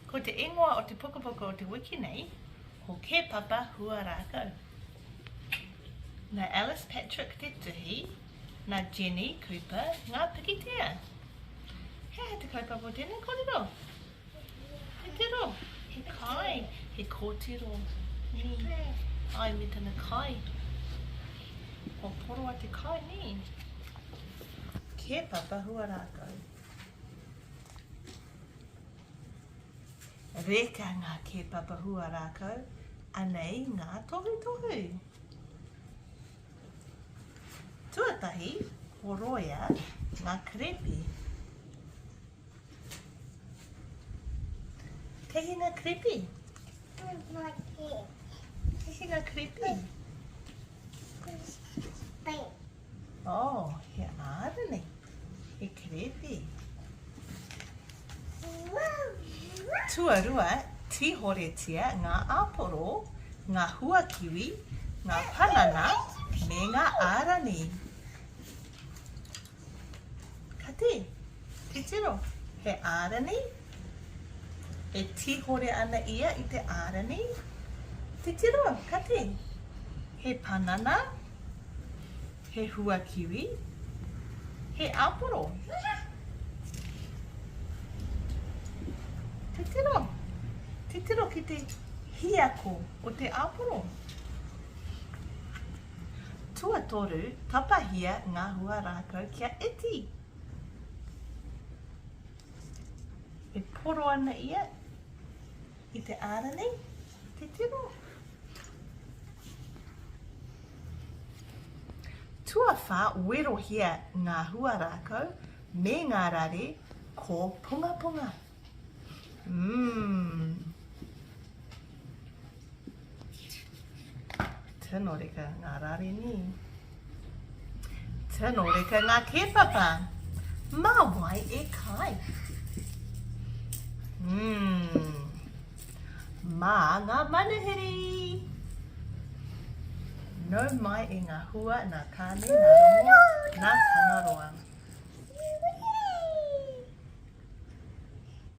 Ko te ingoa o te pukapuka o te wiki nei, ko Kēpapa Hua Rākau. Nā Alice Patrick te tuhi, nā Jenny Cooper ngā pikitia. He aha te kaupapa o tēnei kōrero? He tiro, he kai, he kōtiro. Nī. Ai, me tana kai. Kua poroa te kai, nī. Kēpapa Hua Rākau. Reka ngā kēpapa hua rākau, anei ngā tohutohu. Tuatahi, horoia ngā karepi. Kei hea ngā karepi? Kei hea ngā karepi? Oh, he ārani. He karepi. Tuarua, tīhoretia ngā āporo, ngā huakiwi, ngā panana me ngā ārani. Kati, titiro, he ārani. E tīhore ana ia i te ārani. Titiro, kati, he panana. He huakiwi, he āporo. Titiro, titiro ki te hiako o te āporo. Tuatoru, tapahia ngā hua rākau kia iti. E poro ana ia i te ārani, titiro. Tuawhā, werohia ngā huarākau me ngā rare kōpungapunga. Mmm. Tino reka ngā rare nī. Tino reka ngā kēpapa. Mā wai e kai? Mmm. Mā ngā manuhiri! Nau mai e ngā hua nā Tāne, nā Rongo, nā Tangaroa.